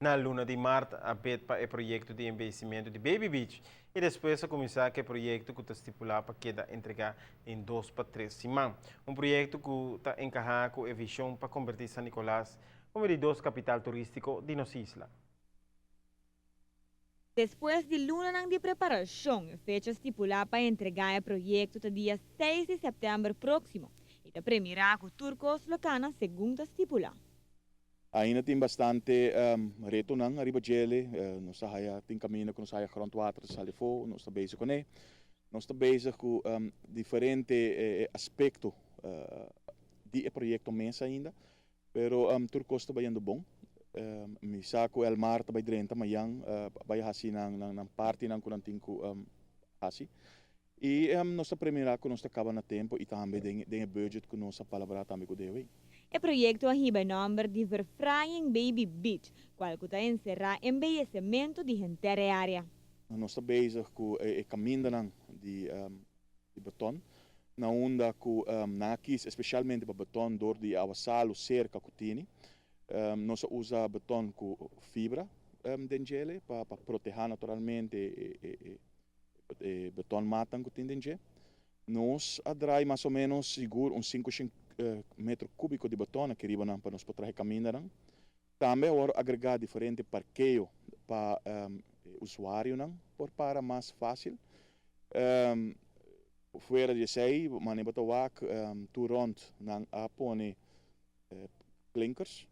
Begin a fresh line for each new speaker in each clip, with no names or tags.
Na luna di maart a bid pa e proyecto di embeyecimento di Baby Beach y despues a cuminsa cu e proyecto cu ta stipula pa keda entrega den 2 pa 3 siman. Un proyecto cu ta encaha cu e vision pa converti San Nicolas como di dos capital turistico di nos isla.
Despues di lunanan di preparacion, fecha stipula pa entrega e proyecto ta dia 6 di september proximo. Y ta premira cu tur cos lo cana segun ta stipula.
Ainda tin bastante retonan ariba dje, nos ta tin caminda cu nos haya grondwater sali afo, nos ta bezig cu ne. Nos ta bezig cu diferente aspecto di e proyecto mes ainda, pero tur cos ta bayendo bon. Mi sa cu Elmar ta bay drenta mañan, bay hasi nan parti nan cu nan tin cu hasi. Y nos ta premira cu nos ta caba na tempo y tambe den budget cu nos a palabra tambe cu DOW.
E proyecto a hiba nomber di Verfraaiing Baby Beach, cual ta encera embeyecimento di henter e area.
Nos ta bezig cu e camindanan di beton, na unda cu nan a kies especialmente pa beton door di awa salo cerca cu tin. Nos ta usa beton cu fibra den dje pa proteha naturalmente e beton matan cu tin den dje. Nos a draai mas o menos sigur un 5 metro cubico di beton aki riba pa nos por traha camindanan. Tambe awor a agrega diferente parkeo pa usuarionan por para mas facil. Fuera di esey, manera bo ta wak, tur rond nan a pone klinkers,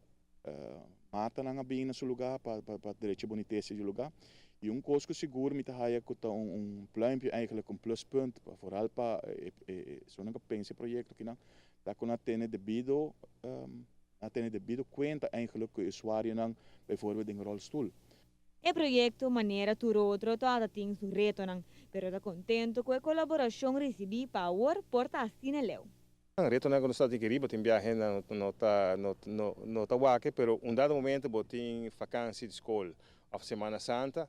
matanan a bin na su lugar pa drecha bunitesa di lugar. Y un cos cu sigur mi ta haya cu ta un pluimpje, eigenlijk un pluspunt, vooral pa esunnan cu pensa proyecto aki nan, ta cu nan a tene debido cuenta eigenlijk cu usuarionan, bijvoorbeeld den rolstoel.
E proyecto, manera tur otro, tur tin su retonan, pero ta contento cu e colaboracion ricibi pa awor por ta asina leu.
Retonan cu nos tin riba, tin biaha no ta wak, pero un dado momento bo tin vakantie di scol of Semana Santa,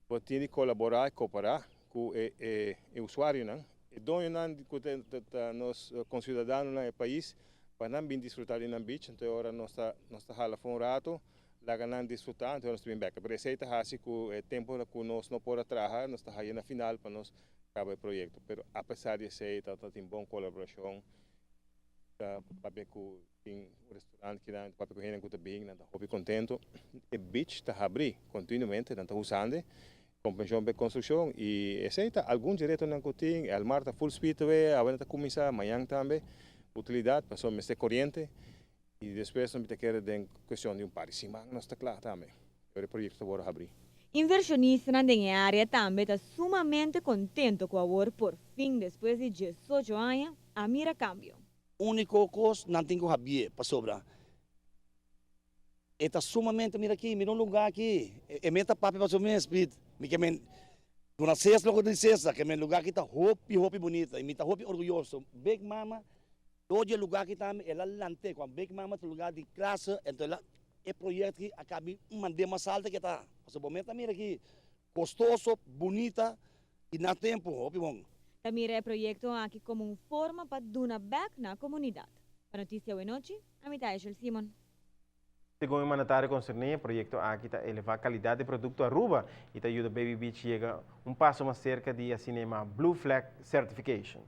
bo tin di colabora y coopera cu e usuarionan, e doñonan cu ta nos conciudadanonan na pais, pa nan bin disfruta di nan beach. Anto ora nos ta hala pa un rato, laga nan disfruta, anto nos ta bin back. Pero esey ta asina cu e tempo cu nos no por traha, nos ta na final pa nos caba e proyecto. Pero apesar di esey, ta tin bon colaboracion, ta papia cu tin un restaurant cu nan papia cu hende cu ta bin, nan ta hopi contento. E beach ta habri continuamente, nan ta usando compensacion pa construccion y esey ta algun retonan cu tin. Elmar ta full speed awe, awe ta cuminsa, mañan tambe, utilidad, paso mester coriente y despues nos ta kere den cuestion di un par di siman nos ta cla tambe. E proyecto ta habri.
Inversionistanan den e area tambe ta sumamente contento cu awor por fin, despues di 18 aña, a mira cambio.
Unico cos nan tin cu habri pasobra. E ta sumamente, mira aki, mira un lugar aki. E meta papi pa mes, Pit. Mi kiermen duna Cesar loke di Cesar, kiermen lugar aki ta hopi hopi bunita y mi ta hopi orguyoso. Big Mama, tur e lugar aki tambe, el a lant'e, cu Big Mama ta lugar di clase, anto el e proyecto aki a caba manda mas halto cu ta. E momento mira aki, costoso, bunita y na tempo, hopi bon.
Ta mira e proyecto aki como un forma pa duna back na comunidad. Pa Noticia Awe Nochi, ami ta Simon.
Segun e mandatario concerni, e proyecto aki ta eleva calidad di producto Aruba y ta yuda Baby Beach yega un paso mas cerca di asina Blue Flag Certification.